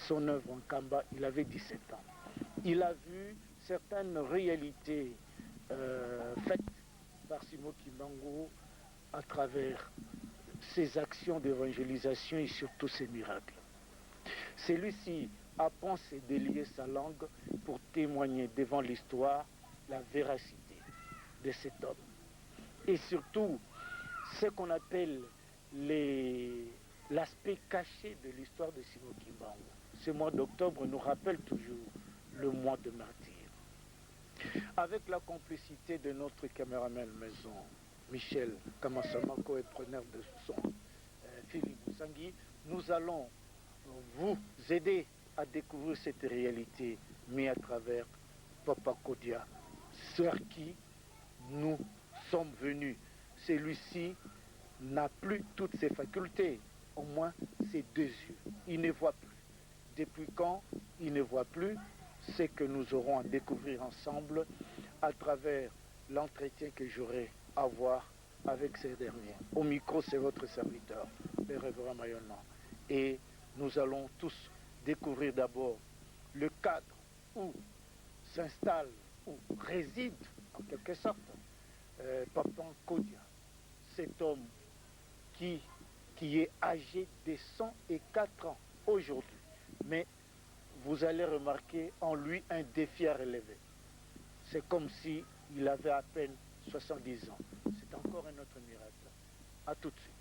son œuvre en Nkamba, il avait 17 ans. Il a vu certaines réalités faites par Simon Kimbangu à travers ses actions d'évangélisation et surtout ses miracles. Celui-ci a pensé délier sa langue pour témoigner devant l'histoire la véracité de cet homme. Et surtout, ce qu'on appelle l'aspect caché de l'histoire de Simon Kimbangu. Ce mois d'octobre nous rappelle toujours le mois de martyr. Avec la complicité de notre caméraman maison, Michel Kamasamako et preneur de son, Philippe Boussangui, nous allons vous aider à découvrir cette réalité, mais à travers Papa Kodia, sur qui nous sommes venus. Celui-ci n'a plus toutes ses facultés, au moins ses deux yeux. Il ne voit plus. Depuis quand il ne voit plus, c'est que nous aurons à découvrir ensemble à travers l'entretien que j'aurai à avoir avec ces derniers. Au micro, c'est votre serviteur, le révérend Mayonna. Et nous allons tous découvrir d'abord le cadre où s'installe, où réside en quelque sorte, Papa Nkodia, cet homme qui est âgé de 104 ans aujourd'hui. Mais vous allez remarquer en lui un défi à relever. C'est comme si il avait à peine 70 ans. C'est encore un autre miracle. À tout de suite.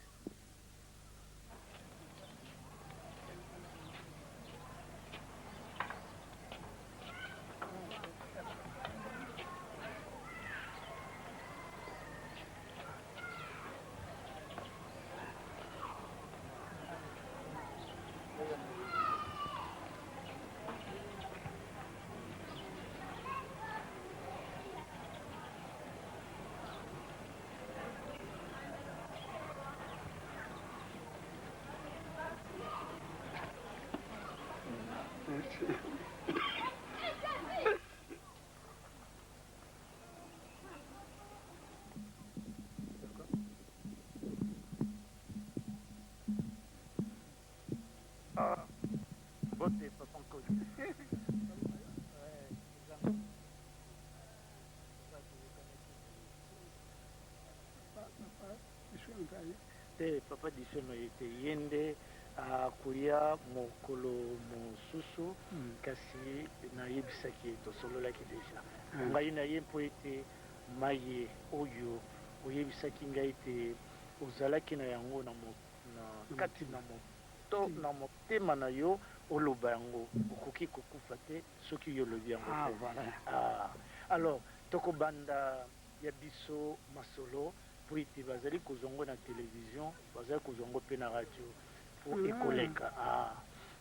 Ah, beauté, Papa Nkodia. Te, papa Disono ye te, ye nde akoya mokolo mosusu, kasi nayebisaki ye, tosololaki deja ngai na ye mpo ete maye oyo oyebisaki ngai ete ozalaki na yango na na kati na moto na motema na yo, oloba yango, okoki kokufa te soki yo olobi yango te. Ah, alors tokobanda ya biso masolo mpo ete bazali kozwa yango na televizio, bazali kozwa yango mpe na radio mpo ekoleka. Ah,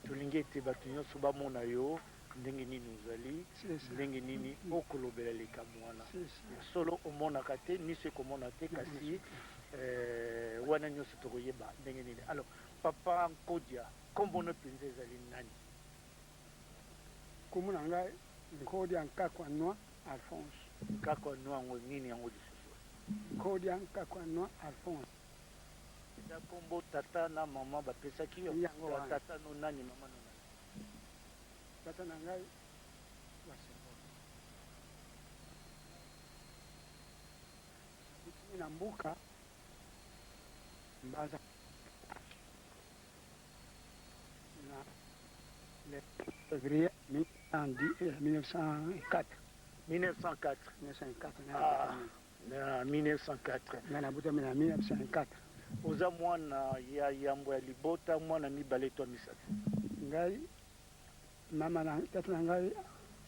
tolingi ete bato nyonso bamona yo ndenge nini ozali, ndenge nini okolobela likambo wana. Ya solo omonaka te, miso ekomona te, kasi wana nyonso tokoyeba ndenge nini. Alors Papa Nkodia, nkombo no mpenza ezali nani? Nkombo na ngai Nkodia Nkakwa Noa Alphonse. Nkakwa Noa yango nini yango lisusu? Nkodia Nkakwa Noa Alphonse. Eza nkombo tata na mama bapesaki yo? Yango wana. Tata no nani, mama no nani? Tata na ngai Wasengo. Abotami na mboka Mbanza na le février 1904. 1904. 1904. Ah, na 1904. Ngai nabotami na 1904. Oza mwana ya yambo ya libota, mwana mibale to misato? Ngai mama na tata na ngai,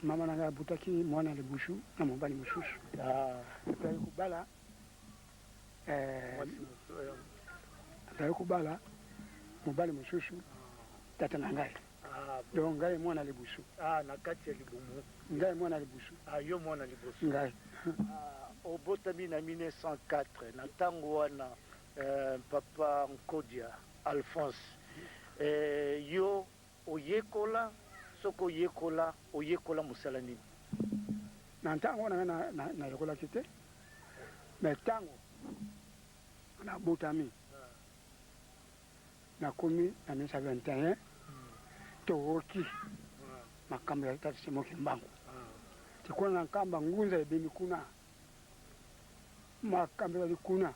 mama na ngai abotaki mwana libusu na mobali mosusu. Azali kobala azali kobala mobali mosusu, tata na ngai. Donc ngai mwana libusu. Ah, na kati ya libumu. Ngai mwana libusu. Ah, yo mwana liboso. Ngai. Ah, obotami na 1904, na ntango wana Papa Nkodia Alphonse, yo oyekola, soki oyekola, oyekola mosala nini? Na ntango wana ngai nayekolaki te, mais ntango nabotami, nakomi na 1921. Tokoki makambo ya tata Simon Kimbangu te kuna na Nkamba, ngunza ebimi kuna, makambo ezali kuna.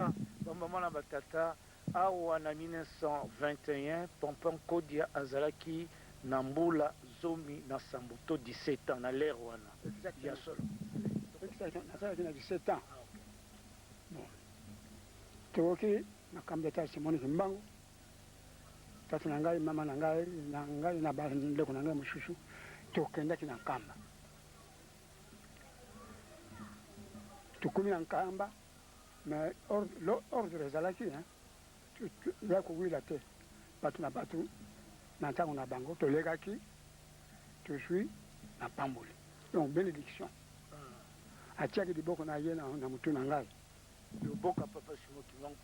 Ah, bamama na batata, awa na 1921 Pompon Nkodia azalaki na mbula 17 to 17 ans na l'heure wana ya solo. Nazalaki na 17 ans. Bon, tokoki makambo ya tata Simon Kimbangu. Tata na ngai, mama na ngai, na ngai na bandeko na ngai mosusu tokendaki na Nkamba. Tokomi na Nkamba, mais ordre ezalaki ya kowila te, bato na bato na ntango na bango. Tolekaki, tozwi mapamboli, donc bénédiction. Atiaki liboko na ye na motu na ngai. Loboko ya papa Simon Kimbangu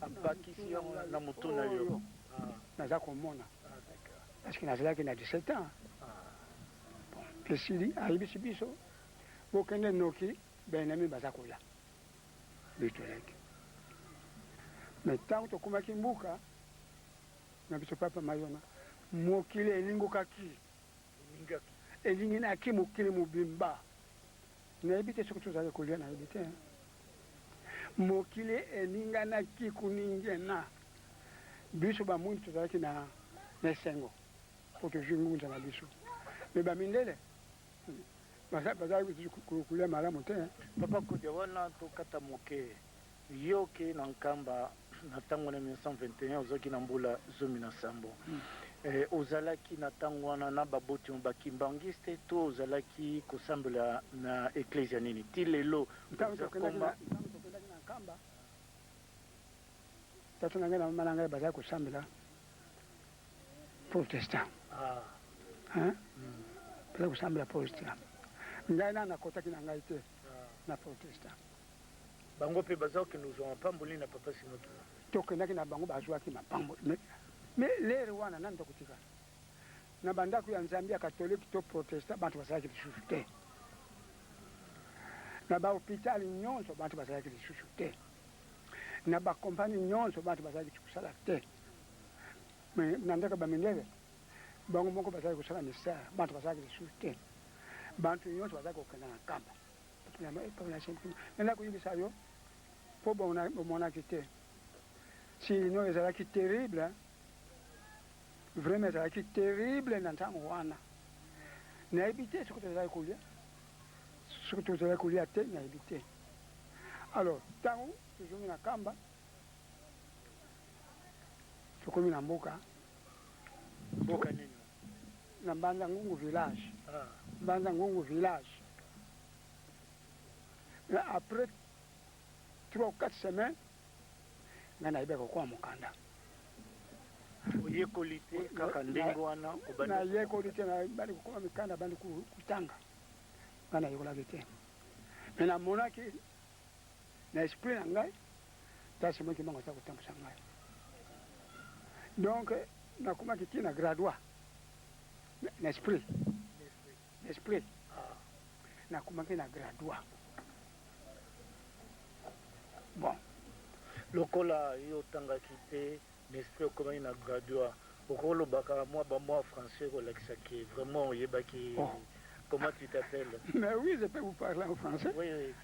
abakisi yango na motu na yo. Naza komona parce que nazalaki na 17 ans. Bon, esili, ayebisi biso: bokende noki, baennemi baza koya. Biso toleki, mais ntango tokomaki mbuka na biso, papa Mayona, mokili elingokaki, elinginaki mokili mobimba. Nayebi te soki tozalaki kolia, nayebi te. Mokili eninganaki kuningena. Biso bamwindu tozalaki na esengo mpo tozwi ngunza na biso, mais bamindele bazalaki kolia malamu te. Papa Kodia, wana tokata moke. Yo ke na Nkamba na ntango na 1921, ozalaki na mbula 17. Ozalaki na ntango wana na baboti bakimbangiste to ozalaki kosambela na eklezia nini ti lelo? Ntango tokendaki na Nkamba, tata na ngai na mama na ngai bazali kosambela protestant. Bazali kosambela protestant. Ngai na nakotaki na ngai te na protestant. Bango mpe baza kokende kozwa mapamboli na papa Simon Kimbangu? Tokendaki na bango, bazwaki mapamboli, mais l'heure wana nani tokotikala na bandako ya Nzambe ya catholique to protestant? Bantu bazalaki lisusu te. Na bahôpital nyonso bantu bazalaki lisusu te. Na bakompani nyonso bantu bazalaki kosala te. Mais na ndako ya bamindele, bango moko bazalaki kosala misala, bantu bazalaki lisusu te. Bantu nyonso bazalaki kokenda na Nkamba. Nanda koyebisa yo mpo bomonaki te, sinon ezalaki terrible, vraiment ezalaki terrible na ntango wana. Nayebi te soki tozalaki kolia, soki tozalaki kolia te, nayebi te. Alors ntango tozongi na Kamba, tokomi na mboka. Mboka nini? Na Mbanza Ngungu village. Mbanza Ngungu village. Mais après 3 ou 4 semaines, ngai nayebaki kokoma mokanda. Oyekoli te kaka ndenge wana? Nayekoli te. Bandi kokoma mikanda, bandi kotanga, ngai nayekolaki te. Mais namonaki na esprit na ngai tata Simon Kimbangu aza kotambusa ngai. Donc nakomaki ti na grade 3 na esprit, na esprit nakomaki na grade 3. Bon. Lokola yo otangaki te, na esprit okomaki na grade 3, okolobaka mwa bamwa français kolakisaki vraiment oyebaki? Oh. Comment tu t'appelles? Mais oui, je peux vous parler en français. Oui.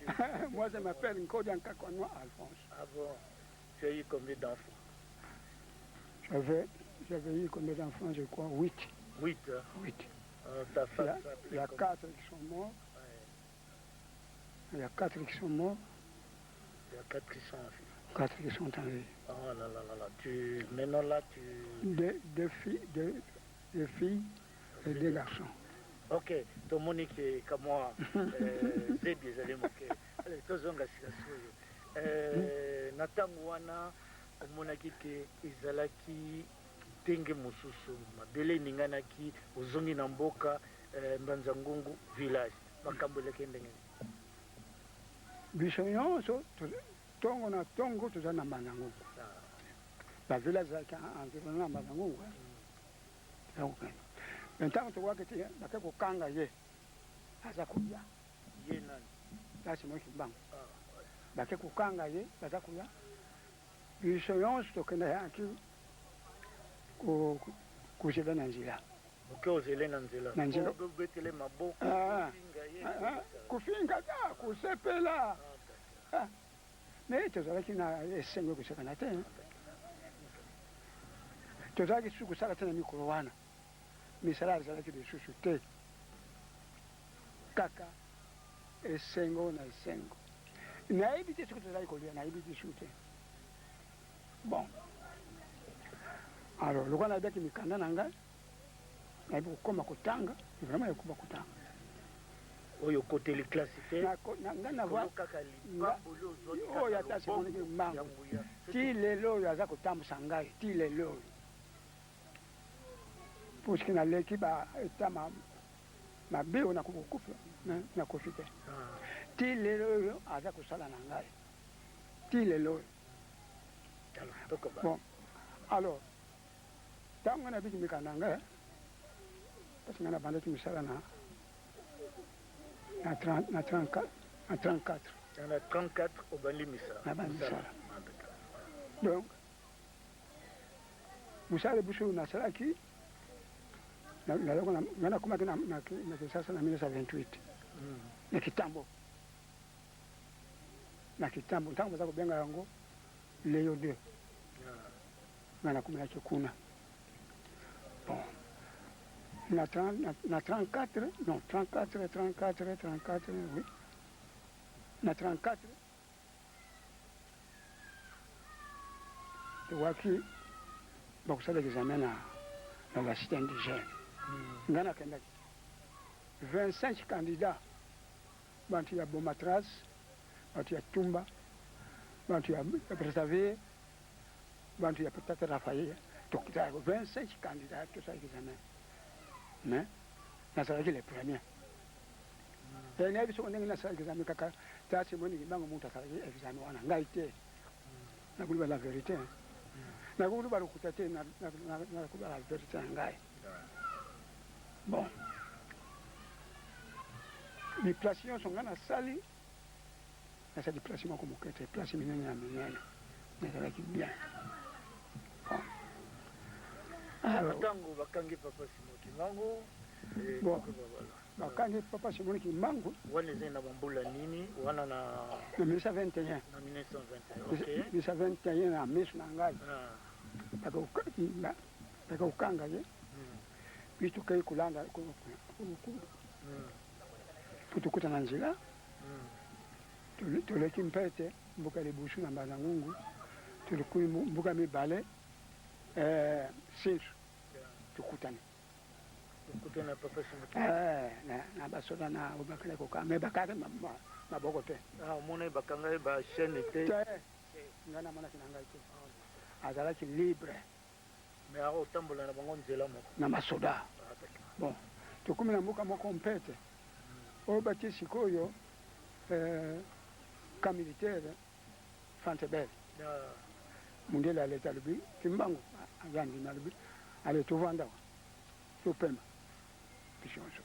Moi, je m'appelle Nkodia Nkakonwa Alphonse. Ah bon, tu as eu combien d'enfants? J'avais eu combien d'enfants? Je crois huit. Huit, hein? Huit. Ta femme Il y a quatre qui sont morts. Il y a quatre qui sont morts. Il y a quatre qui sont en vie. Quatre qui sont en vie. Oh là là là là. Maintenant là, tu... Deux filles, deux filles et deux garçons. Ok, tomoni ke kamwa zebi ezali moke. Ale, tozonga sika sikoyo. Na ntango wana omonaki ke ezalaki ndenge mosusu, mabele eninganaki, ozongi na mboka Mbanza Ngungu village, makambo eleki ndenge nini? Biso nyonso, ntongo na ntongo toza na Mbanza Ngungu. Bavillage ezalaki environnement na Mbanza Ngungu, toza kokende. Mais ntango tokwaki te, bake kokanga ye, aza koya. Ye nani? Tata Simon Kimbangu. Bake kokanga ye, baza koya. Biso nyonso tokenda yaki. Kozela na nzela. Moke ozele na nzela. Na nzela. Po bobetele maboko, Ah, kofinga ye. ah, ah, kofinga ta kosepela. Ah, mais tozalaki na esengo ekosekana te. Tozalaki susu kosala te na mikolo wana. Misala ezalaki lisusu te. Kaka esengo na esengo. Nayebi te soki tozalaki kolia, nayebi te susu te. Bon. Alors, lokola nayebaki mikanda na ngai, nayebi kokoma kotanga, vraiment nayebi kokoma kotanga. Oyo okoteli classe te. Na ngai na Likolo kaka lipamboli ozwaki kaka oyo ata loboko simoniki ya mbangu. nguya. Ti lelo oyo aza kotambusa ngai, ti lelo oyo. Puisque naleki ba eta mabe oyo nakoki kokufa, mais nakufi te. Ah. Ti lelo oyo aza kosala na ngai. Ti lelo oyo. Bon, alors, ntango ngai nabiki mikanda ngai, parce que ngai nabandaki mosala na na 30 na 34 na 34. Na 34 obandi misala. Nabandi misala. Donc, mosala liboso oyo nasalaki, ngai nakomaki na Kinshasa na 1928 na Kitambo. Na Kitambo, ntango baza kobenga yango Leo 2. Ngai nakomelaki kuna. Bon. Na 30, na 34, non, 34, 34, 34, oui. Na 34, towaki bakosala examen na la cité indigène. Ngai nakendaki 25 candidats, bantu ya Bomatras, bantu ya Tumba, bantu ya Brazzaville, bantu ya Tata Raphaël, tokitaka 25 candidats tosala examen. Mais nazalaki le premier. E nayebi soko ndenge nasalaki examen kaka ta Simoni Kimbangu moto asalaki examen wana, ngai te. Nakoloba la vérité. Nakoloba lokuta te, nakoloba la vérité na ngai. Bon. Biplasi nyonso ngai nasali, nasali place moko moke te, place minene na minene. Nazalaki bien. Bon. Alors, ntango bakangi papa Simon Kimbangu, Bon. Bakangi papa Simon Kimbangu. Wana ezali na bambula nini? Wana na Na 1921. Na 1921, ok. 1921 na miso na ngai. Bakokanga ye. Biso tokei kolanda po tokuta na nzela. Toleki mpete mboka liboso na Mbanza Ngungu, toleki mboka mibale, Sinsu, tokutani. Tokutani na papa Simon Kimbangu. Na basoda na oyo bakendaki kokanga, mais bakangaki maboko te. Ah, omonaki bakangaki ba chaîne te? Te, ngai namonaki na ngai te. Azalaki libre. Mais akotambola na bango nzela moko. Na basoda. Bon, tokomi na mboka moko mpete. Oyo batie sikoyo camp militaire Fantebel. Mundele aleta alobi Kimbangu aza ndimi alobi ale tovanda wa topema biso nyonso.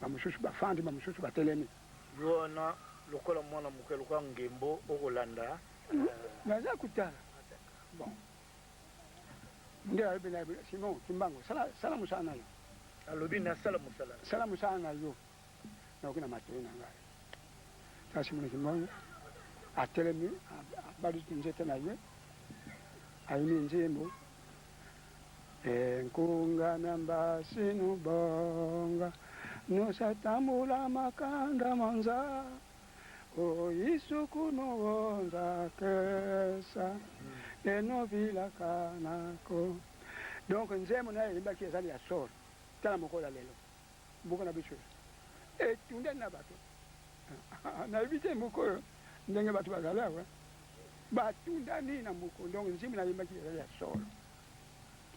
Ba mosusu bafandi, ba mosusu batelemi. Yo wana lokola mwana moke lokola ngembo okolanda. Naza kotala. Bon. Mundele alobi na Simon Kimbangu sala, sala mosala na yo. Alobi nasala mosala. Sala mosala na yo. Nayoki na matoi na ngai. Tala Simon Kimbangu atelemi, abaluki nzete na ye, ayimi nzembo. Enkunga myamba sinubonga nusatambula makanda manza oisuku nuonza kesa enovilaka nako. Donc nzembo naye ayembaki ezali ya solo. Tala mokolo ya lelo mboka na biso etundani na bato. Nayebi te mboka oyo ndenge bato bazali awa batundani na mboka. Donc nzembo nayembaki ezali ya solo.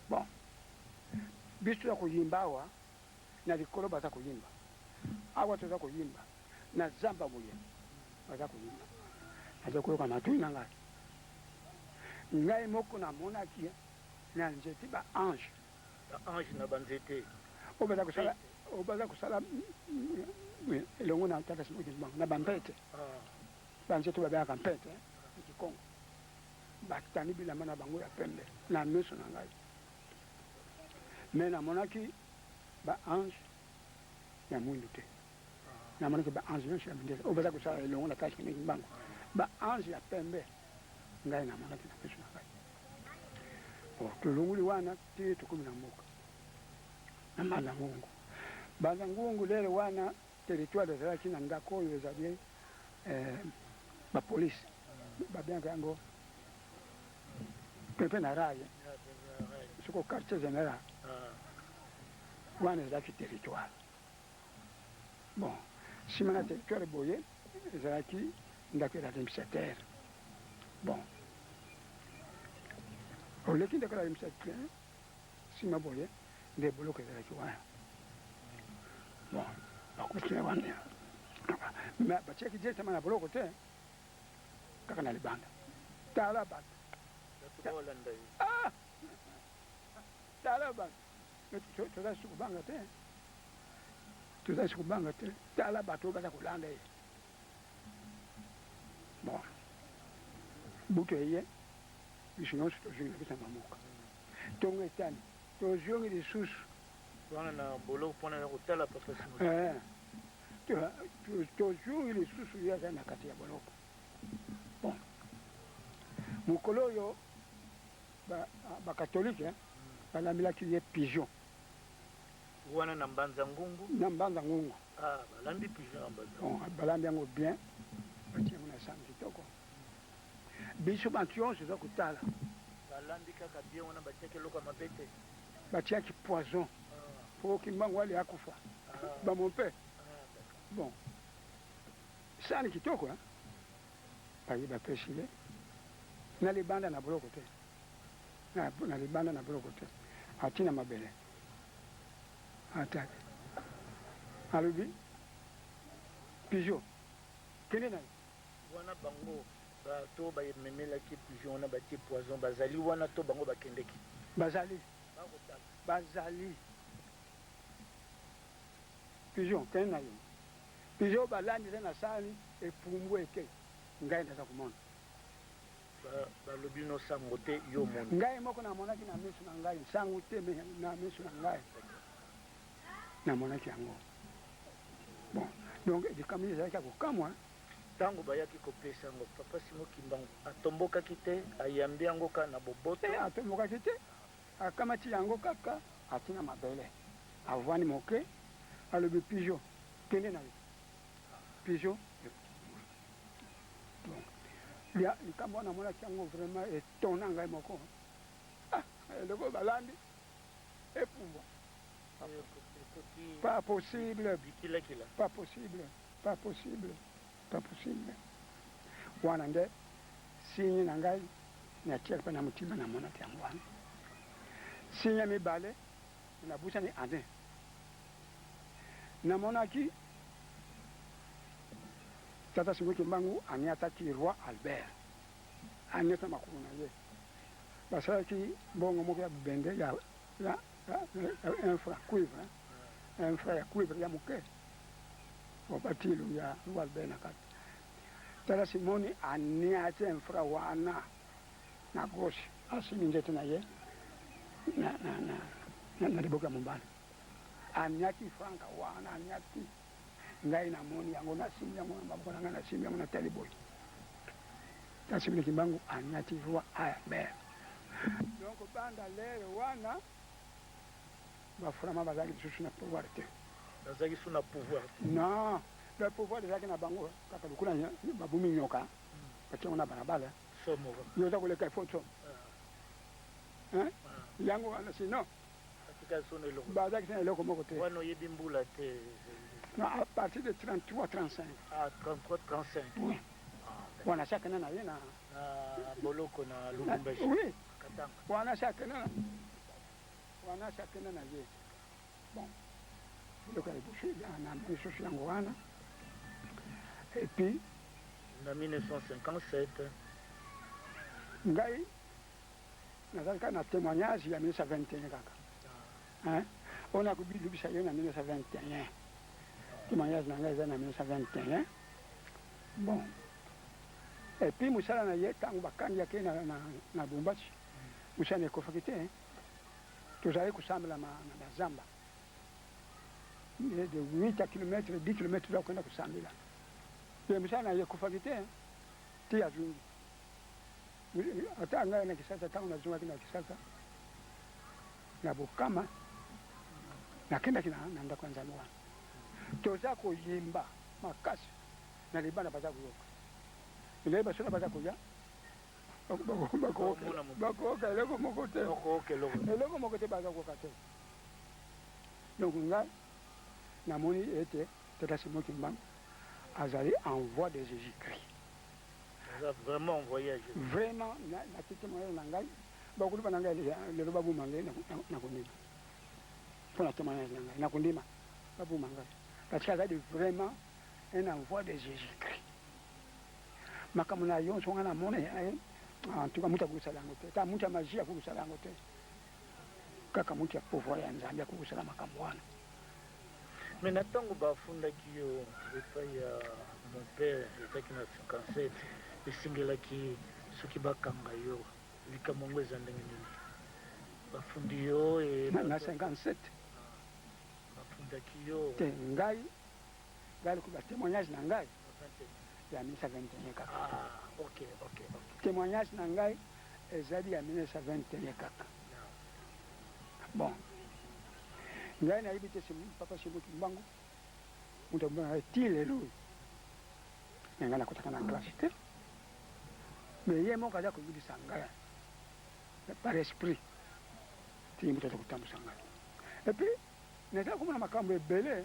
Bon, biso toza koyimba awa na likolo, baza koyimba awa, toza koyimba na zamba boye, baza koyimba. Naza koyoka matoi na ngai, ngai moko namonaki na nzete ba ange. Ba ange na ba nzete. Oyo baza kosala, oyo baza kosala elongo na tata Simon Kimbangu na ba mpete. Ba nzete babengaka mpete na Kikongo. Batandi bilamba na bango ya pembe na miso na ngai. Mais namonaki ba ange ya mwindu te, namonaki ba ange nyonso ya mindele oyo baza kosala elongo na tata Simon Kimbangu. Ba ange ya pembe ngai namonaki na miso na ngai. Bon, tolongoli wana ti tokomi na mboka na Mbanza Ngungu. Mbanza Ngungu lelo wana territoire ezalaki na ndako oyo ezali eh, ba police babengaka yango pepe na rail soko quartier général wana ezalaki territoire. Bon, nsima na territoire boye ezalaki ndako ya l'administrateur. Bon, oleki ndako ya l'administrateur nsima boye nde boloko ezalaki wana. Bon, bakuti wana mais batiaki directement na boloko te, kaka na libanda. Tala bato, ah! Tala bato, toza lisusu kobanga te, toza lisusu kobanga te. Tala bato oyo baza kolanda ye. Bon, butu eye, biso nyonso tozongi na biso na mamoka. Ntongo etani, tozongi lisusu wana na boloko mpona ya kotala papa Simon. Eh, tozongi lisusu, ye aza na kati ya boloko. Bon, mokolo oyo bakatolike balambelaki ye pigeon. Wana na Mbanza Ngungu. Na Mbanza Ngungu. Ah, balambi pigeon na Mbanza. Bon, balambi yango bien, batie yango na sani kitoko. Biso bantu nyonso eza kotala. Balambi kaka bien wana, batiaki eloko ya mabe te? Batiaki poison po Kimbangu ali akufa bamo mpe. Bon, sani kitoko baye bapesi ye na libanda na boloko te, na libanda na boloko te, atina mabele ataki, alobi: "Pigeon, kende na ye." Wana bango bato bamemelaki pigeon wana batie poison bazali wana to bango bakendeki? Bazali. Bakotala. Bazali. "Pigeon, kende na yo." Pigeon balandi eza na sani, epumbwe eke. Ngai naza komona. Balobi no sango te, yo omoni? Ngai moko namonaki na miso na ngai, sango te, mais na miso na ngai namonaki yango. Bon, donc likambo ezalaki ya kokamwa. Ntango bayaki kopesa yango, papa Simon Kimbangu atombokaki te, ayambi yango kaka na boboto? Te, atombokaki te, akamati yango kaka, atina mabele, avwani moke, alobi: "Pigeon, kende na yo." Pigeon. Donc likambo wana namonaki yango vraiment etona ngai moko. Ah, eloko balambi epumbwa, pas possible. Bikilakila. Pas possible, pas possible, pas possible. Wana nde signe na ngai natiaki mpe na motima, namonaki yango wana. Signe mibale, nabusani année, namonaki tata Simon Kimbangu aniataki roi Albert, aniata makolo na ye. Basalaki mbongo moko ya bibende ya un franc cuivre, un franc ya cuivre ya moke, batilu ya roi Albert na kati. Tata Simoni aniati un franc wana na gauche, asimi nzete na ye na liboko ya mobali, aniati franka wana, aniati. Ngai namoni yango, nasimbi yango na maboko na ngai, nasimbi yango, natali boye, tata Kimbangu aniati roi Albert. Donc banda lere wana baframa bazalaki lisusu na pouvoir te. Bazalaki su na pouvoir te? Non, le pouvoir ezalaki na bango kaka lokola babumi nyoka, batiango na balabala. Somo. Yo oza koleka, ifo somo yango wana, sinon atika so na eloko. Bazalaki na eloko moko te. Wana oyebi mbula te? Non, à partir de 33, 35. Ah, 33, 35. Oui, wana si akenda na ye na Na boloko na Lubumbashi? Oui. Katanga. Wana si akenda na, wana si akenda na ye. Bon, eloko ya liboso na lisusu yango wana. Et puis na 1957? Ngai nazali kaka na témoignage ya 1921 kaka, hein? Oyo nakobilubisa yo na 1921, témoignage na ngai eza na 1921. Bon, et puis mosala na ye, ntango bakangi ake na Lubumbashi, mosala na ekofaki te. Tozalaki kosambela na bazamba de 8 km 10 km toza kokenda kosambela. Ye mosala na ye ekufaki te ti azongi. Ata ngai na Kisasa, ntango nazongaki na Kisasa na Bokama, nakendaki na ndako ya Nzambe wana, toza koyemba makasi na libanda, baza koyoka ndenge basoda baza koya, bakoyoka eloko moko te, eloko moko te baza koyoka te. Donc ngai namoni ete tata Simon Kimbangu azali envoi de Jésus Christ. Aza vraiment envoyé ya Jésus. Vraiment na témoignage na ngai, bakoluba na ngai lelo babuma ngai, nakondima mpona témoignage na ngai, nakondima babuma ngai parce que azali vraiment un envoi de Jésus Christ. Makambo na yonso nga namona, en tout cas mutu akokosala yango te, ta mutu ya magie akokosala yango te, kaka mutu ya pouvoir ya Nzambe akokosala makambo wana. Mais na ntango bafundaki yo epai ya mon père, ezalaki na 57, esengelaki soki bakanga yo, likambo yango eza ndenge nini? Bafundi yo e Na 57? Bafundaki yo. Te, ngai lokola témoignage na ngai ya 1921 kaka. Ah, ok. Témoignage na ngai ezali ya 1921 kaka. Bon, ngai nayebi te papa Simon Kimbangu moto abomba ngai ti lelo oyo. Me ngai nakotaka na classe te, mais ye moko aza koyebisa ngai par esprit ti moto aza kotambusa ngai. Et puis naza komona makambo ebele.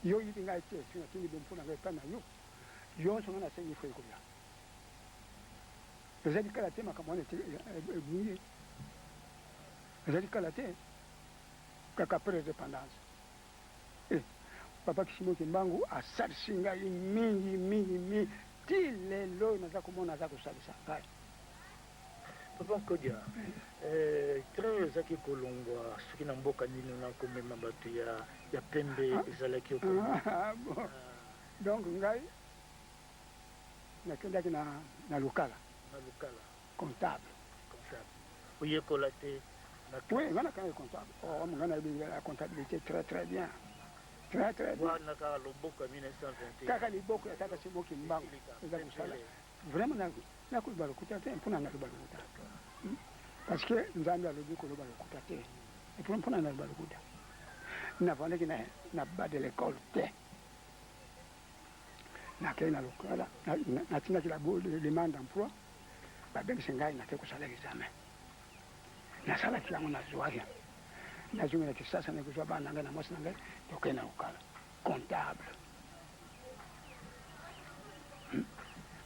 Yo oyebi ngai te, soki natindi bo mpo na ngai epai na yo, yonso ngai nasengi fo ekoya. Ezali kala te makambo wana ebungi, ezali kala te, kaka après indépendance. Papa Simon Kimbangu asalisi ngai mingi mingi mingi, ti lelo oyo naza komona aza kosalisa ngai. Papa Nkodia, train ezalaki kolongwa soki na mboka nini na komema bato ya pembe, ezalaki okoma? Ah, bon. Donc ngai nakendaki na Lukala. Na Lukala. Comptable. Comptable, oyekola te na Oui, ngai nakendaki comptable. Oh, ngai nayebi la comptabilité très très bien, très très bien. Wana kaka loboko ya 1921. Kaka liboko ya tata Simon Kimbangu eza kosala vraiment. Nakoloba lokuta te, mpona naloba lokuta, Parce que Nzambe alobi koloba lokuta te, mpona naloba lokuta. Navandaki na bas de l'école te, nakei na Lukala, natindaki la demande d'emploi, babengisi ngai, nakei kosala examen, nasalaki yango, nazwaki, nazongi na Kisasa, nakozwa bana na ngai na mwasi na ngai, tokei na Lukala, comptable.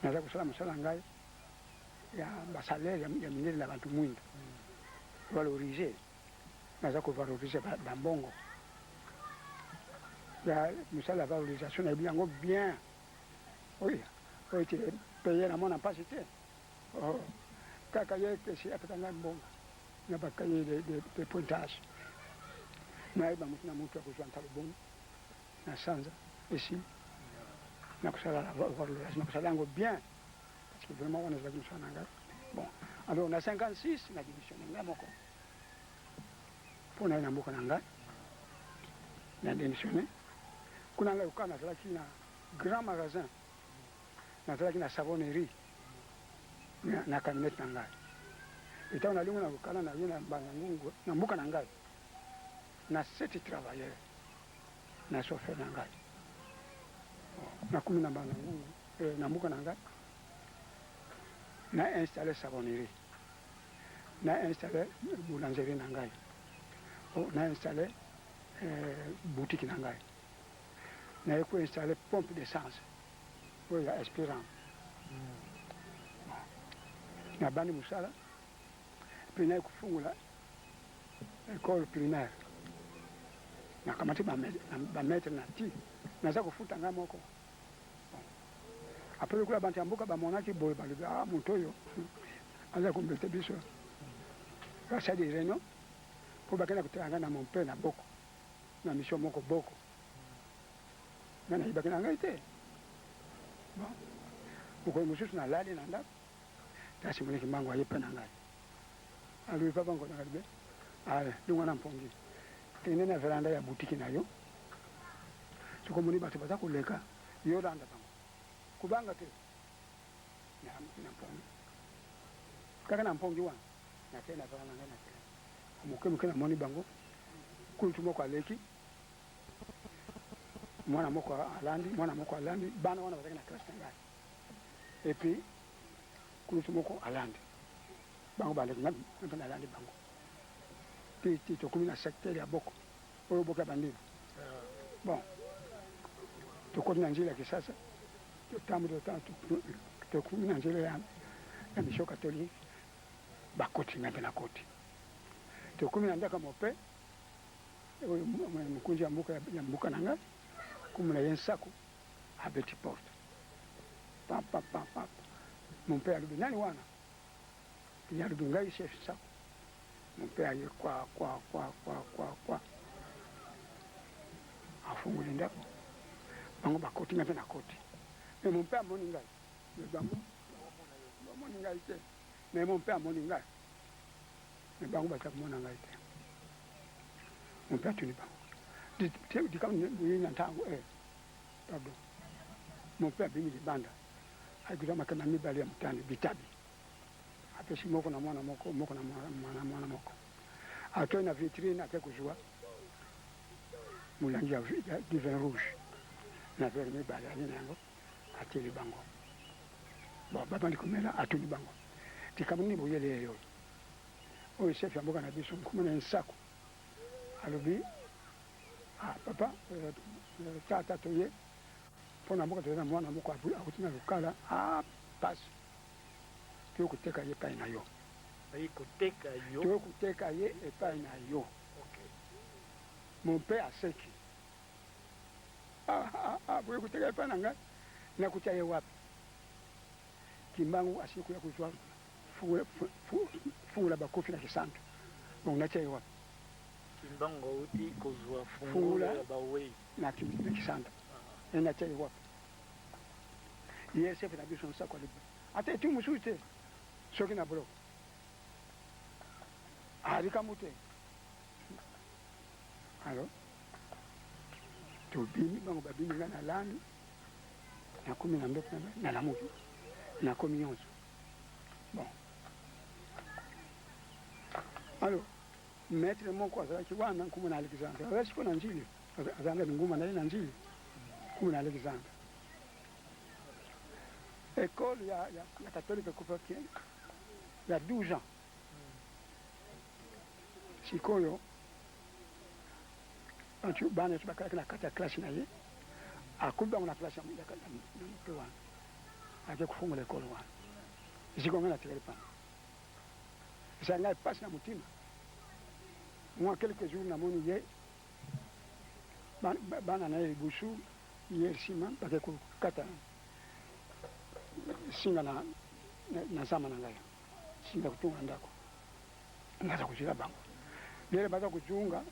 Naza kosala mosala ngai ya basalaire ya mindele na bantu mwindu, valoriser, naza kovaloriser bambongo ya mosala ya valorisation, nayebi yango bien. Oyo oyo te paye na mona mpasi te. Oh, kaka ye kesi apesa ngai mbongo na bacahier de pointage, nayeba motu na motu akozwa ntalo boni na sanza esili na kosala la valorisation, na kosala yango bien, parce que vraiment wana ezalaki mosala na ngai. Bon, alors na 56 na démissionne ngai moko mpo na ye na mboka na ngai. Na démissionne kuna ngai lokola nazalaki na grand magasin, nazalaki na savonnerie na camionnette na ngai. Etango nalingo na Lukala, na ye na Mbanza Ngungu na mboka na ngai na sept travailleur na chauffeur na ngai, nakomi na Mbanza Ngungu na mboka na ngai, na installe savonnerie, na installe boulangerie na ngai, na installe boutique na ngai, naye koinstalle pompe d'essence oyo ya Espérant. Nabandi mosala mpe naye kofungola école primaire, nakamati bamaître na ti naza kofuta ngai moko. Après, lokola bantu ya mboka bamonaki boye, balobi: "Ah, moto oyo aza kombete biso." Basali réunion mpo bakenda kotala ngai na mon père na Boko, na mission moko Boko. Ngai nayebaki na ngai te. Bon, mokolo mosusu nalali na ndako, tasi moneki mbango aye mpe na ngai. Alobi papa Nkoto alobi ale longwa na mpongi kende na veranda ya butiki na yo soki omoni bato baza koleka yo landa bango kobanga te. Nalamuki na mpongi kaka na mpongi wana nakei na veranda ngai natelemi moke moke namoni bango kulutu moko aleki mwana moko alandi mwana moko alandi bana wana bazalaki na classe na ngai et puis kulutu moko alandi bango baleki ngai mpe nalandi bango ti ti tokomi na secteur ya boko oyo boko ya bandima bon tokoti na nzela ya Kisasa totamboli tokomi na nzela ya mission catholique bakoti ngai mpe nakoti tokomi na ndako ya mope oyo mokonzi ya mboka ya mboka na ngai komona ye Nsaku abeti porte pam pam pam pam mon père alobi nani wana ye alobi ngai chef Nsaku mon père aye kwa kwa kwa kwa kwa kwa afungoli ndako bango bakoti ngai mpe nakoti mais mon père amoni ngai mais bango bamoni ngai te mais mon père amoni ngai mais bango baza komona ngai te. Mon père atuni bango likambo boye na ntango pardon mon père abimi libanda akozwa makemba mibale ya motane bitabi apesi moko na mwana moko moko na mwana mwana moko akei na vitrine ake kozwa molangi ya du vin rouge na verre mibale aye na yango atieli bango bon babandi komela atuni bango likambo nini boyeli ye oyo oyo chef ya mboka na biso nkombo na ye Nsaku alobi ah papa tata toye mpo na mboka toza na mwana moko akuti na lokala ah pasi toye koteka ye epai na yo. Baye koteka yo. Toye koteka ye epai na yo. Mon père aseki ah ah ah boye koteka epai na ngai nakotia ye wapi? Kimbangu asili koya kozwa fungola bakofi na Kisantu donc natia ye wapi? Kimbangu auti kozwa fungola ya bawei na Kisantu e natia ye wapi? Ye chef na biso Nsaku alobi ata etu mosusu te soki na boloko likambo te. Alors tobimi bango babimi ngai na landi nakomi na ndoto na ngai nalamuki nakomi nyonso bon alors maître moko azalaki wana nkombo na Alexandre azalaki sikoyo na Njili azalaki na linguma na ye na Njili nkombo na Alexandre école ya catholique ekufaki ya 12 ans sikoyo bato bana nyonso bakalaki na kati ya classe na ye akubi bango na classe ya moke wana ake kofungola ekolo wana esika ngai natikali pamba esala ngai mpasi na motima mwa quelques jours namoni ye bana na ye liboso ye nsima bake kokata singa na zamba na ngai singa kotonga ndako naza kozwela bango lelo baza kozonga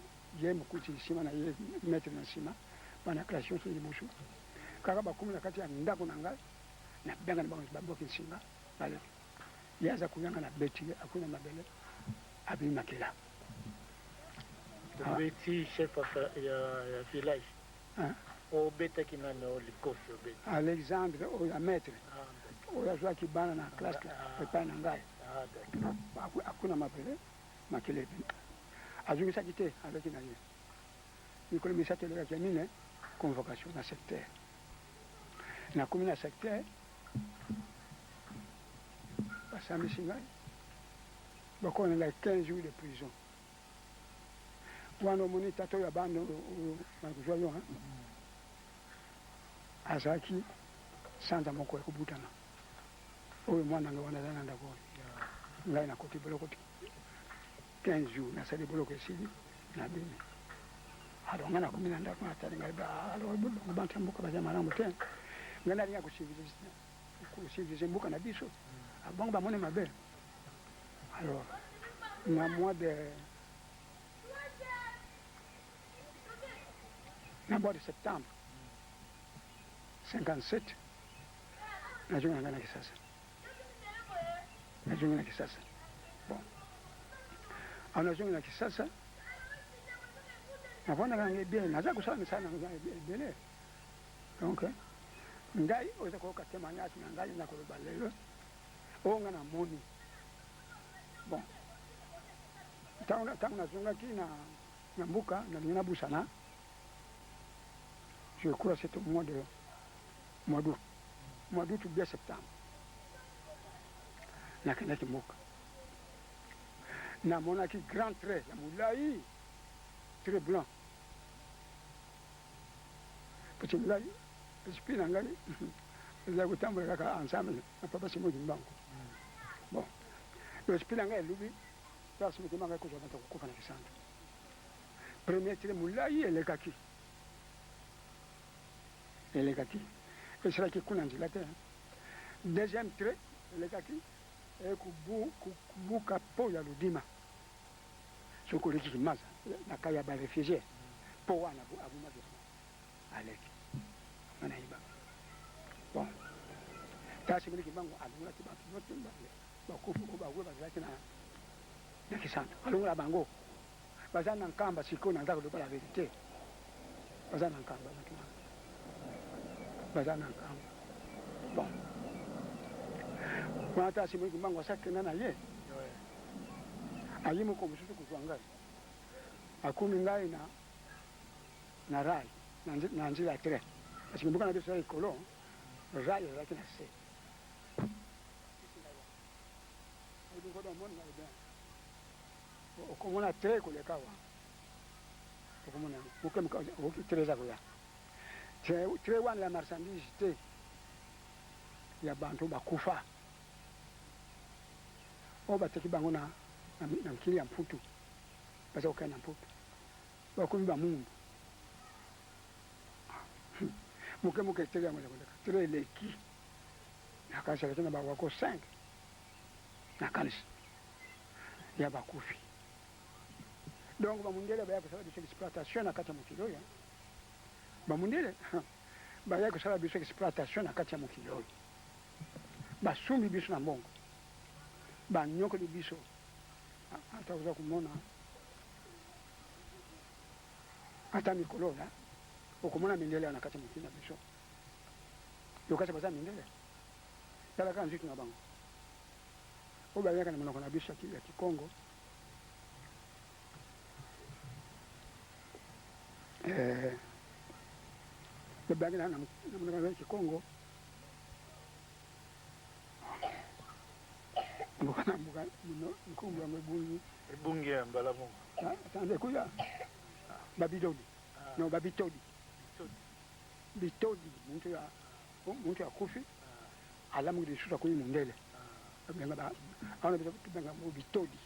ye mokuti nsima na ye maître na nsima bana classe nyonso liboso kaka bakomi na kati ya ndako na ngai nabenga na bango babwaki nsinga baleki ye aza koyanga na beti ye akuna mabele abimi makila. Obeti chef ya village obetaki nani o likofi obeti? Alexandre oyo ya maître oyo azwaki bana na classe epai na ngai akuna mabele makila ebimi azongisaki te aleki na ye mikolo misato elekaki ya mine convocation na secteur nakomi na secteur basambisi ngai bakona ngai 15 jours de prison wana omoni tata oyo ya bana oyo nakozwa yo azalaki sanza moko ya kobutana oyo mwana ngai wana aza na ndako oyo ngai nakoti boloko 15 jours nasali boloko esili nabimi alors ngai nakomi na ndako natali ngai alors bango bantu ya mboka baza malamu te ngai nalinga kociviliser mboka na biso bango bamoni mabe alors na mois de septembre 57 nazongi na ngai na Kisasa nazongi na Kisasa bon. Awa nazongi na Kisasa, navandaka na ngai bien, naza kosala misala na ngai ebele. Donc ngai oyo eza koyoka témoignage na ngai nakoloba lelo oyo ngai namoni. Bon, ntango nazongaki na na mboka, nalingi nabusana, je crois c'est au mois de mois d'août, mois d'août ou bien septembre, nakendaki mboka, namonaki grand trait ya molai, très blanc, parce que ngai esprit na ngai ezali kotambola kaka ensemble na papa Simon Kimbangu. Bon, esprit na ngai elobi papa Simon Kimbangu akozwa bato kokufa na Kisantu. Premier trait molai elekaki, elekaki, esalaki kuna nzela te. Deuxième trait elekaki, ekubuka po ya Ludima, soki oleki Kimaza na kai ya baréfugiés, mpo wana abumaki yango, aleki nga nayeba. Bon, tala Simoni Kimbangu alongolaki bato nyonso bakufi oyo bawe bazalaki na Kisantu, alongola bango, baza na Nkamba sikoyo. Naza koloba la vérité, baza na Nkamba, bato wana baza na Nkamba. Bon, wana tala Simoni Kimbangu asakenda na ye, ayi moko mosusu kozwa ngai, akomi ngai na rail, na nzela ya train, parce que mboka na biso ya likolo, rail ezalaki na se. Omoni ngai bien, okomona train koleka awa, okomona okoki train eza koya, train wana ya marchandise te, ya bantu bakufa oyo bateki bango na mokili ya Mputu, baza kokende na Mputu, bakomi bamundu moke moke. Train yango eza koleka, train eleki, nakanisi aleki na bawako 5, nakanisi ya bakufi. Donc bamundele baya kosala biso exploitation na kati ya mokili oyo, bamundele baya kosala biso exploitation na kati ya mokili oyo, basumbi biso na mbongo, banyokoli biso. Ata oza komona, ata mikolo oyo okomona mindele awa na kati ya mokili na biso, yokasi baza mindele, tala kaka nzutu na bango oyo bayaka na monoko na biso ya Kikongo. Babangi na monoko na Kikongo, mboka na mboka, nkombo yango ebungi. Ebungi ya mbala moko. Tande kuya babidoli, no, babitodi, bitodi. Muntu akufi, alamuki lisusu, akomi mondele, awana biso tobenga ngo bitodi.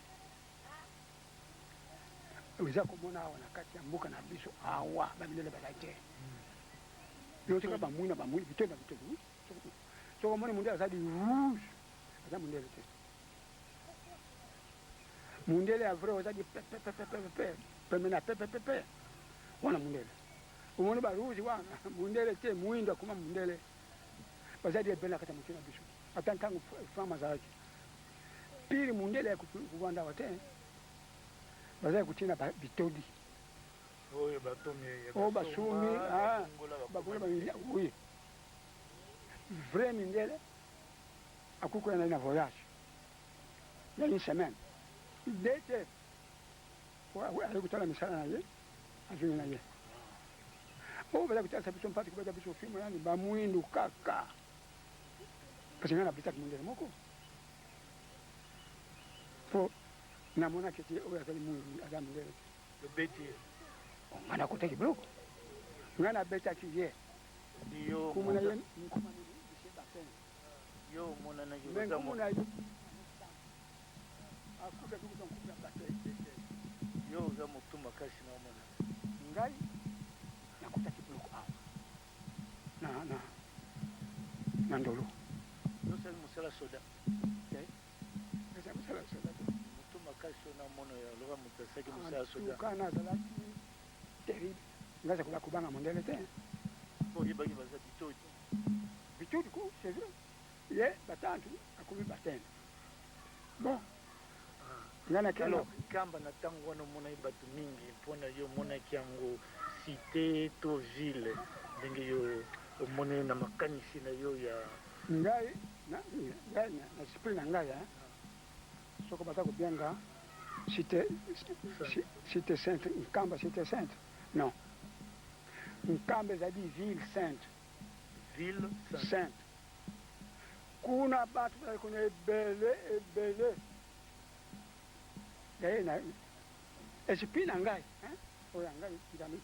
Eza komona awa na kati ya mboka na biso awa, bamindele bazali te, yo tika bamwina, bamwina, bitodi na bitodi. Soki omoni mondele azali rouge, aza mondele te. Mondele ya vrai ozali pepepepepe, pembe na pepepepe, wana mondele. Omoni barouge wana, mondele te, mwindo akoma mondele. Bazali ebele na kati ya mokili na biso. Ata ntango femme azalaki pire, mondele ya kovanda awa te, bazali kotina bitodi. Oyo batomi. Oyo basumi bakola, oui, vrai mindele akoki koya na voyage ya une semaine de te, aye kotala misala na ye, azongi na ye. Oyo baza kotalisa biso mpasi, kobeta biso filme yani bamwindu kaka, parce ngai nabetaki mondele moko po namonaki ete oyo azali mwindu, aza mondele te. Obeti ye? Ngai nakotaki biloko, ngai nabetaki ye. Nkumu na ye, nkumu Batene. Yo omonanaki. Mais nkumu na ye akufaki kuta nkumu ya Batene. Yo oza motu makasi na omona. Ngai nakutaki biloko awa na Ndolo. Osali mosala soda? Eza mosala soda te. Motu makasi oyo namona ya loka moto asalaki mosala soda. Tuka nazalaki terrible, ngai aza kobanga mondele te. Oyebaki baza bitodi. Bitodi ko, c'est vrai, ye batantu akomi batene. Bon. Ngai nakei. Alors Nkamba na tango wana omonaki bato mingi mpo na yo omonaki yango cite to ville ndenge yo omoni na makanisi na yo ya. Ngai na ngai na esprit na ngai hein soko baza kobenga cite cite sainte Nkamba cite sainte non Nkamba ezali ville sainte. Ville sainte. Sainte. Kuna batu bazali kuna ebele ebele yaye na esprit na ngai hein oyo ya ngai Nzambe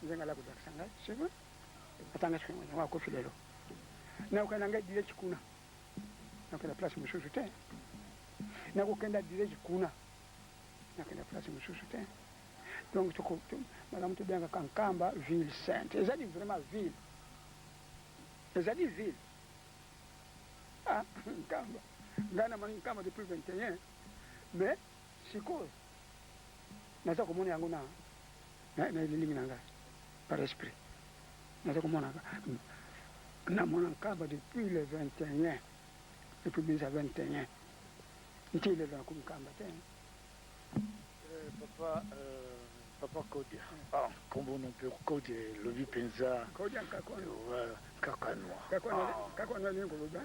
ndenge ala kolakisa ngai c'est vrai ata ngai soki yango akofi lelo nakokenda ngai direct kuna nakokenda place mosusu te nakokenda direct kuna nakenda place mosusu te donc malamu tobengaka Nkamba ville sainte ezali vraiment ville Ezali ville ah Nkamba ngai namoni Nkamba depuis 21 mais sikoyo naza komona yango na na elilingi na ngai par esprit naza komona namona Nkamba depuis le 21 depuis 1921 nti lelo nakomi Nkamba te. Papa papa Kodia ah kombo no mpe Kodia elobi mpenza. Kodia Nkakono. Nkakanwa. Nkakono elingi koloba.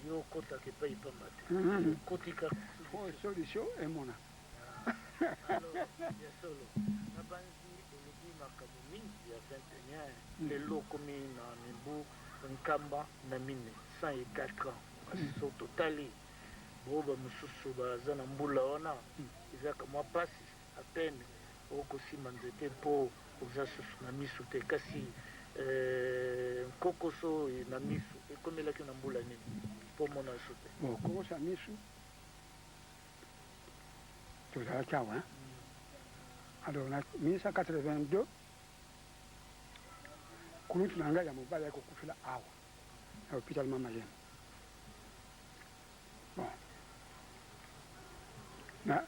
Yo okotaka epai pamba te. Okoti kaka. Solution emona. Alors ya solo nabanzi olobi makambo mingi ya 21 lelo okomi na mibu nkamba na mine 104 ans kasi soki totali bo ba mosusu baza na mbula wana eza ka mwa pasi à peine okosimba nzete mpo oza susu na misu te kasi nkokoso na misu ekomelaki na mbula nini mpo omona lisusu te? Bon kokoso ya misu tozalaki awa hein alors na 1982 kulutu na ngai ya mobali ayaki kokufela awa na hopital Mama Yemo bon na, na,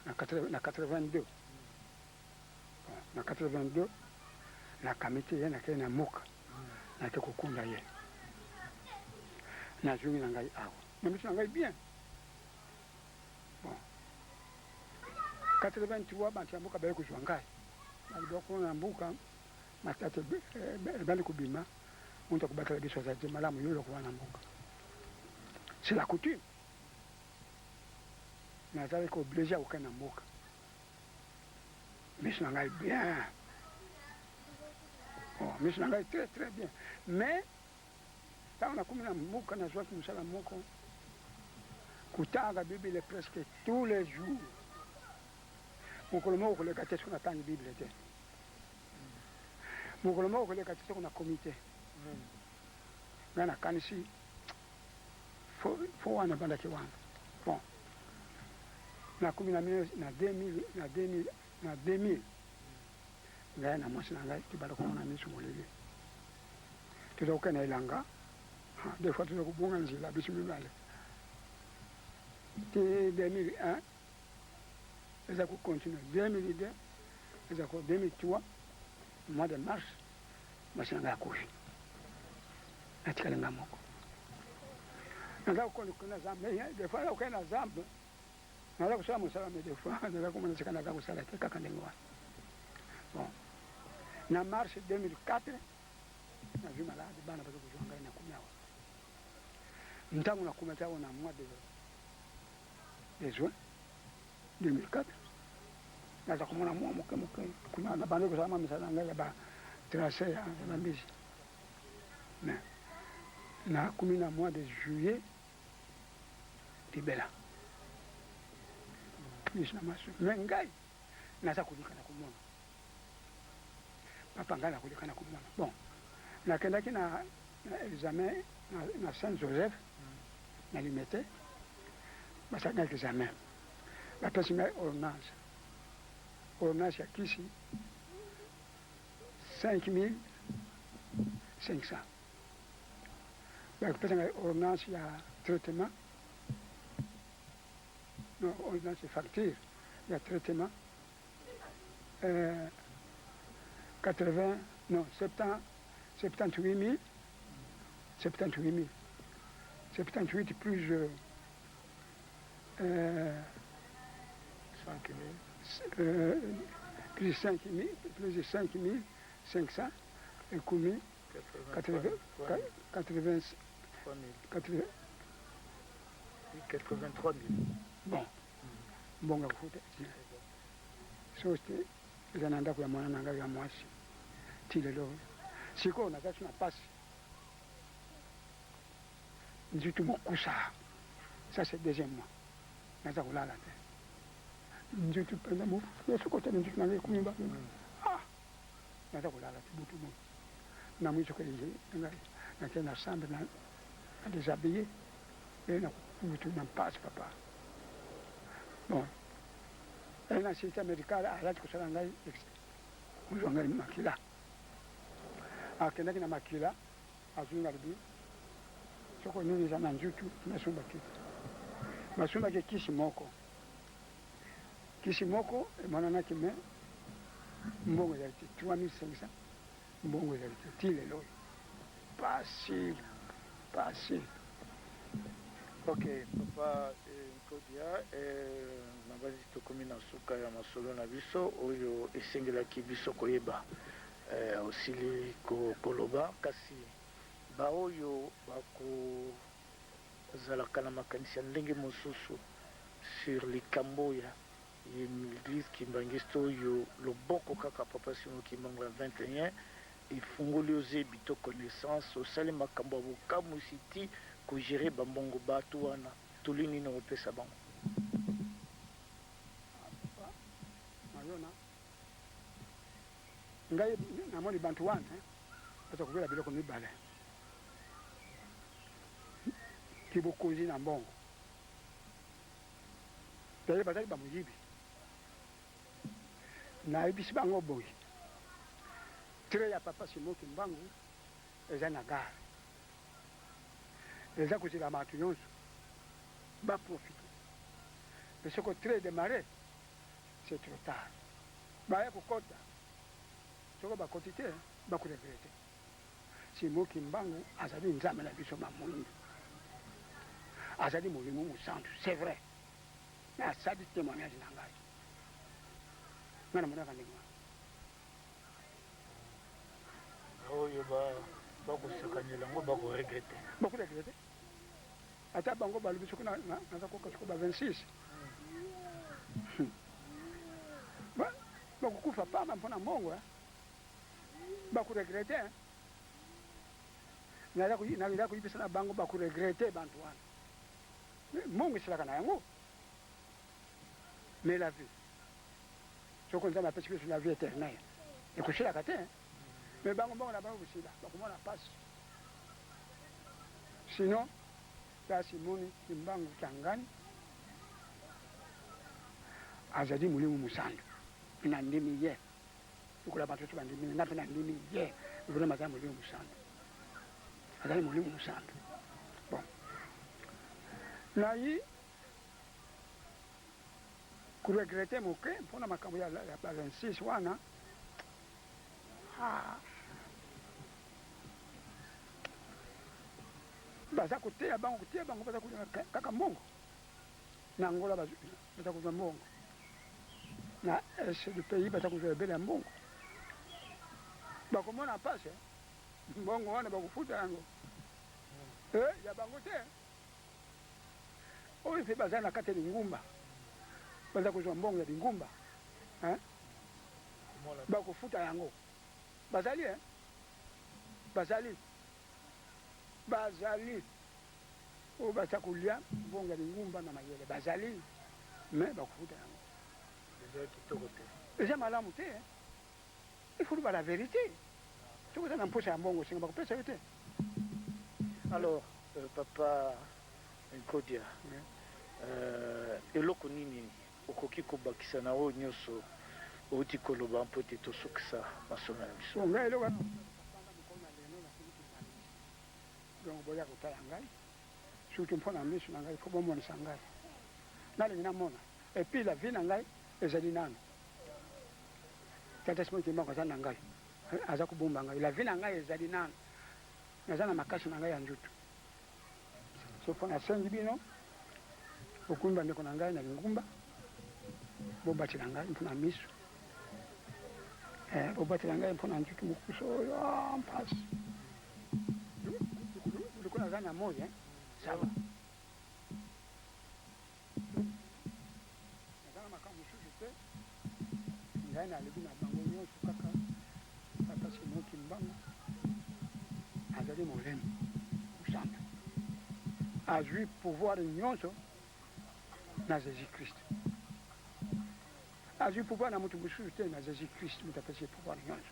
na 82 bon, na 82 nakamiti ye nakei na moka nake kokunda ye nazongi na ngai awa na miso na ngai bien Bon 83 bantu ya mboka baye kozwa ngai balobi kuna na mboka matata ebandi kobima moto akobatela biso azali te malamu yo eloko wana mboka c'est la coutume nazalaki oblige ya kokende na mboka miso na ngai bien oh, miso na ngai très très bien mais Tango nakomi na mboka nazuaki mosala moko kotanga Bible presque tous les jours. Mokolo moko koleka te soki natangi Bible te. Mokolo moko koleka te soki nakomi te. Ngai nakanisi fo wana ebandaki wana. Bon, nakomi na 2000 na 2000 na 2000 ngai na mwasi na ngai tobanda komona miso molili. Toza kokende na elanga, des fois toza kobunga nzela biso mibale. Ti 2001 eza ko continuer, 2002 eza ko 2003 mois de mars mwasi na ngai akufi, natikali ngai moko. Naza kokende na zamba, des fois naza kokende na zamba, naza kosala mosala mais des fois naza komona esika naza kosala te kaka ndenge wana. Bon, na mars 2004 nazwi malade, bana baza kozwa ngai, nakomi awa. Ntango nakomaki awa na mois de juin 2004, naza komona mwa moke moke kuna nabandi kosala mwa misala na ngai ya ba trace ya bambisi. Mais nakomi na mois de juillet libela miso na maso me ngai naza koleka na komona papa ngai nakoleka na komona bon nakendaki na, na examen na, na saint joseph na limete basalaki ngai examen bapesi ngai ordonnance ordonnance ya kisi 5500 bakopesa ngai ordonnance ya traitement non ordonnance facture ya traitement 80 non 70 78 78 000. 78 plus 5 000. Plus 5 000, plus 5 500 ekomi 80, 80, 80, 83 000. Bon, mbongo ya kofuta so te eza na ndako ya mwana na ngai ya mwasi ti lelo oyo. Sikoyo naza so na pasi, nzutu mokusa. Ça, c'est deuxième mois naza kolala te. Nzutu mpenza soki otali nzutu na ngai ekomi ba, ah, naza kolala te. Butu moi namoni soki ngai nakei na chambre na déshabillé e na butu na mpasi, papa. Bon, un assistant médical azalaki kosala ngai, kozwa ngai makila. Akendaki na makila, azwi nga, alobi soko nini eza na nzutu. Nasumbaki, basumbaki kisi moko, kisi moko emonanaki, me mbongo ezali te, 3500. Mbongo ezali te ti lelo oyo. Pasi, pasi. Ok, papa Nkodia, nabanzi tokomi na suka ya masolo na biso. Oyo esengelaki biso koyeba, osili koloba. Kasi baoyo bakozalaka na makanisi ya ndenge mosusu sur likambo ya église kimbangiste oyo, loboko kaka papa Simon Kimbangu ya 21 efungoli, ozebi to connaissance, osali makambo ya bokamwisi ti kogérer bambongo bato wana, toli nini opesa bango? Papa Mayona, ngai namoni bantu wana baza kobela biloko mibale: kibokonzi na mbongo. Daye bazali bamoyibi. Nayebisi bango boye: train ya papa Simon Kimbangu eza na gare, eza kozela bato nyonso baprofite. Mais soko train démarré, c'est trop tard. Baya kokota, soko bakoti te, bakoregretter. Simon Kimbangu azali Nzambe na biso bamoyindo, azali Molimo Mosantu, c'est vrai. Mais asali témoignage na ngai, ngai namonaka ndenge wana. Oyo bakosakanela yango bakoregretter. Bakoregretter. Ata bango balobi soki naza koka soko ba 26, bakokufa pamba mpona mbongo, bakoregretter. Naza koyebisa na bango, bakoregretter bantu wana. Mbongo esilaka na yango, mais la vie, soko Nzambe apesi biso la vie éternelle, ekosilaka te. Mais bango, mbongo na bango kosila, bakomona pasi. Sinon ya Simoni Kimbangu Kiangani azali Molimo Mosantu. Nandimi ye lokola bato nyonso bandimi. Nga mpe nandimi ye vraiment, azali Molimo Mosantu, azali Molimo Mosantu. Bon, nayi koregretter moke mpona makambo ya ba 26 wana. Ah. Baza koteya bango, koteya bango, baza kolinga kaka mbongo. Na Angola baza kozwa mbongo, na est du pays baza kozwa ebele ya mbongo. Bakomona mpasi. Mbongo wana bakofuta yango ya bango te. Oyo mpe baza na kati ya lingumba, baza kozwa mbongo ya lingumba, bakofuta yango. Bazali, bazali, bazali oyo baza kolia mbongo ya lingumba na mayele, bazali, mais bakofuta yango. Eza kitoko te. Eza malamu te. Il faut loba la vérité. Soki oza na mposa ya mbongo, osenga, bakopesa yo te. Alors, papa Nkodia, eloko nini okoki kobakisa na oyo nyonso outi koloba mpo ete tosukisa masolo na biso? Ngai eloko mokolo na lelo nakoki komalisa, donc boya kotala ngai, surtout mpo na miso na ngai. Fo bomonisa ngai, nalingi namona. Et puis la vie na ngai ezali nano. Tata Simon Kimbangu aza na ngai, aza kobomba ngai. La vie na ngai ezali nano. Naza na makasi na ngai ya nzoto. Soko nasengi bino, bokomi bandeko na ngai na lingumba, bobatela ngai mpo na miso, eh, bobatela ngai mpo na nzoto mokusu oyo, ah, mpasi. Lokola naza na moi, eh, ça va. Naza na makambo mosusu te, ngai nalobi na bango nyonso kaka Papa Simon Kimbangu azali molimo mosantu, azwi pouvoir nyonso na Jesus Christ, azwi pouvoir na moto mosusu te, na Jesus Christ moto apesi ye pouvoir nyonso.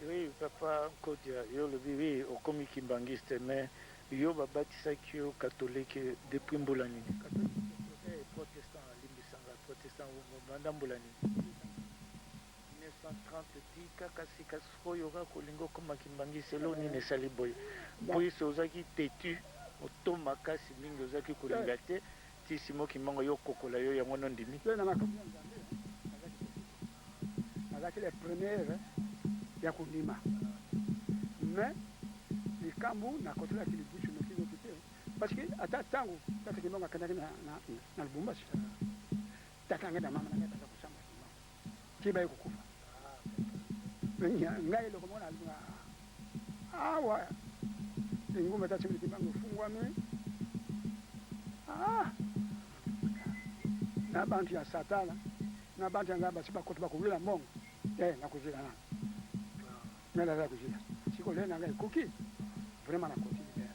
Oui, papa Nkodia, yo olobi oui, okomi kimbanguiste, mais yo babatisaki yo catholique depuis mbula nini? Eh, protestant, limbisa nga, protestant banda mbula nini? 1930 ti kaka sika sikoyo kaka olingi okoma kimbanguiste, eloko nini esali boye? Puisque ozalaki tetu, oto makasi mingi, ozalaki kolinga te ti Simon Kimbangu aye okokola yo, yango wana ondimi? Pe na makambo ya Nzambe, nazalaki tetu te. Nazalaki le premier ya kondima. Mais likambu nakotelaki lidusu noki noki te parce que ata tangu tata Kimbangu akendaki na, na, na Lubumbashi, tata na ngai na mama na ngai baza kosamba Kimbangu ti baye kokufa. Mais ngai eloko moko nalinga awa lingumba tata Simon Kimbangu efungwami, ah, na bantu ya satana na bantu ya nzambe basi bakota bakowela mbongo eh, nakozela nanu ngai naza kozela sikoyo lelo na ngai ekoki vraiment nakoti libela.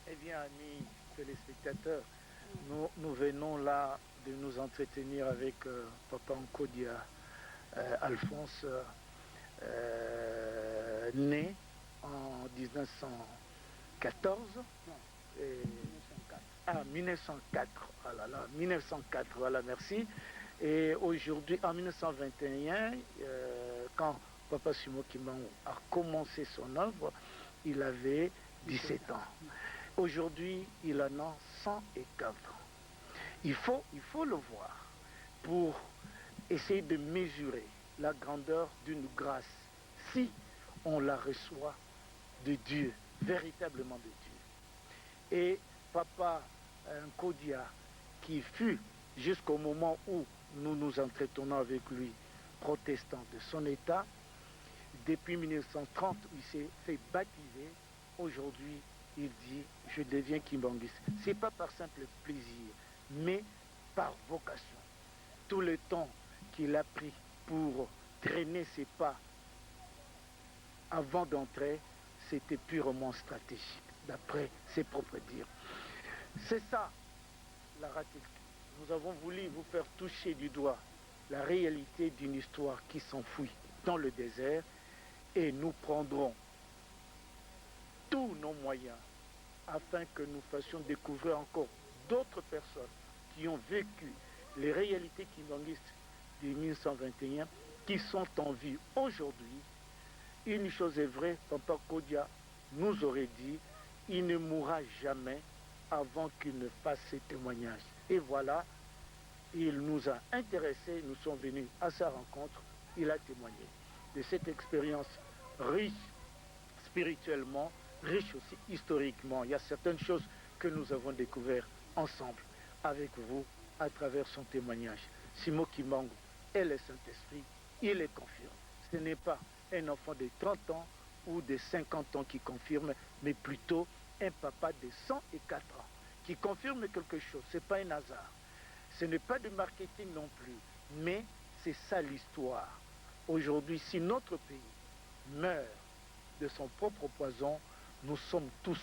Eh bien, amis téléspectateurs, nous, nous venons là de nous entretenir avec Papa Nkodia Alphonse, né en 1914. Non, Et 1904. Ah, 1904, ah là là, 1904, voilà, merci. Et aujourd'hui, en 1921, quand Papa Simon Kimbangu a commencé son œuvre, il avait 17 ans. Aujourd'hui, il en a 104 ans. Il faut le voir pour essayer de mesurer la grandeur d'une grâce si on la reçoit de Dieu, véritablement de Dieu. Et Papa Nkodia, qui fut jusqu'au moment où nous nous entretenons avec lui, protestant de son état, depuis 1930, il s'est fait baptiser. Aujourd'hui, il dit, je deviens kimbanguiste. C'est pas par simple plaisir, mais par vocation. Tout le temps qu'il a pris pour traîner ses pas avant d'entrer, c'était purement stratégique, d'après ses propres dires. C'est ça, la ratée. Nous avons voulu vous faire toucher du doigt la réalité d'une histoire qui s'enfuit dans le désert, et nous prendrons tous nos moyens afin que nous fassions découvrir encore d'autres personnes qui ont vécu les réalités kimbanguistes de 1921, qui sont en vie aujourd'hui. Une chose est vraie, Papa Nkodia nous aurait dit, il ne mourra jamais avant qu'il ne fasse ses témoignages. Et voilà, il nous a intéressés, nous sommes venus à sa rencontre, il a témoigné de cette expérience riche spirituellement, riche aussi historiquement. Il y a certaines choses que nous avons découvertes ensemble avec vous à travers son témoignage. Simon Kimbangu est le Saint-Esprit, il le confirme. Ce n'est pas un enfant de 30 ans ou de 50 ans qui confirme, mais plutôt un papa de 104 ans qui confirme quelque chose. Ce n'est pas un hasard. Ce n'est pas de marketing non plus, mais c'est ça l'histoire. Aujourd'hui, si notre pays meurt de son propre poison, nous sommes tous,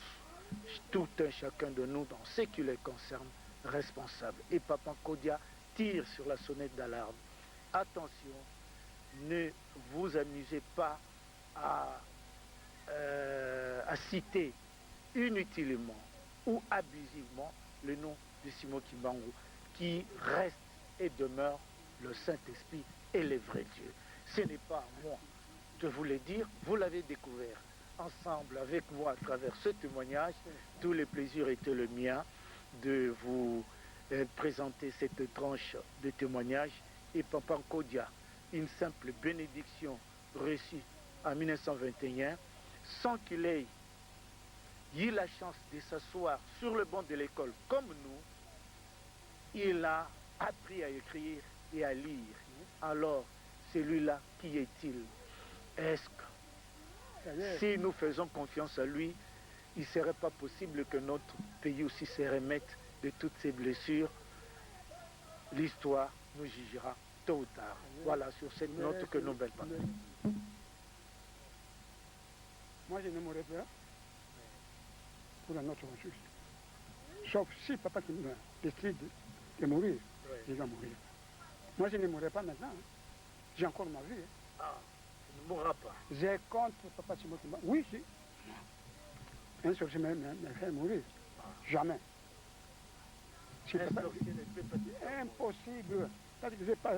tout un chacun de nous, dans ce qui les concerne, responsables. Et Papa Nkodia tire sur la sonnette d'alarme. Attention, ne vous amusez pas à citer inutilement ou abusivement le nom de Simon Kimbangu, qui reste et demeure le Saint-Esprit et le vrai Dieu. Ce n'est pas à moi de vous le dire, vous l'avez découvert ensemble avec moi à travers ce témoignage. Tout le plaisir était le mien de vous présenter cette tranche de témoignage. Et Papa Nkodia Une simple bénédiction reçue en 1921, sans qu'il ait eu la chance de s'asseoir sur le banc de l'école comme nous, il a appris à écrire et à lire. Alors, celui-là, qui est-il? Est-ce que si nous faisons confiance à lui, il ne serait pas possible que notre pays aussi se remette de toutes ses blessures? L'histoire nous jugera tôt ou tard. Voilà, sur cette note que nous belle. Moi, je ne mourrai pas pour un autre juste. Sauf si papa qui me décide de mourir, je dois mourir. Moi, je ne mourrai pas maintenant. Hein. J'ai encore ma vie. Hein. Ah, tu ne mourras pas. J'ai contre papa Simon Kimbangu. Oui, si. Un sorcier me, me, me fait mourir. Ah. Jamais. Si un papa... sorcier ne peut pas te faire Impossible. Parce que j'ai pas...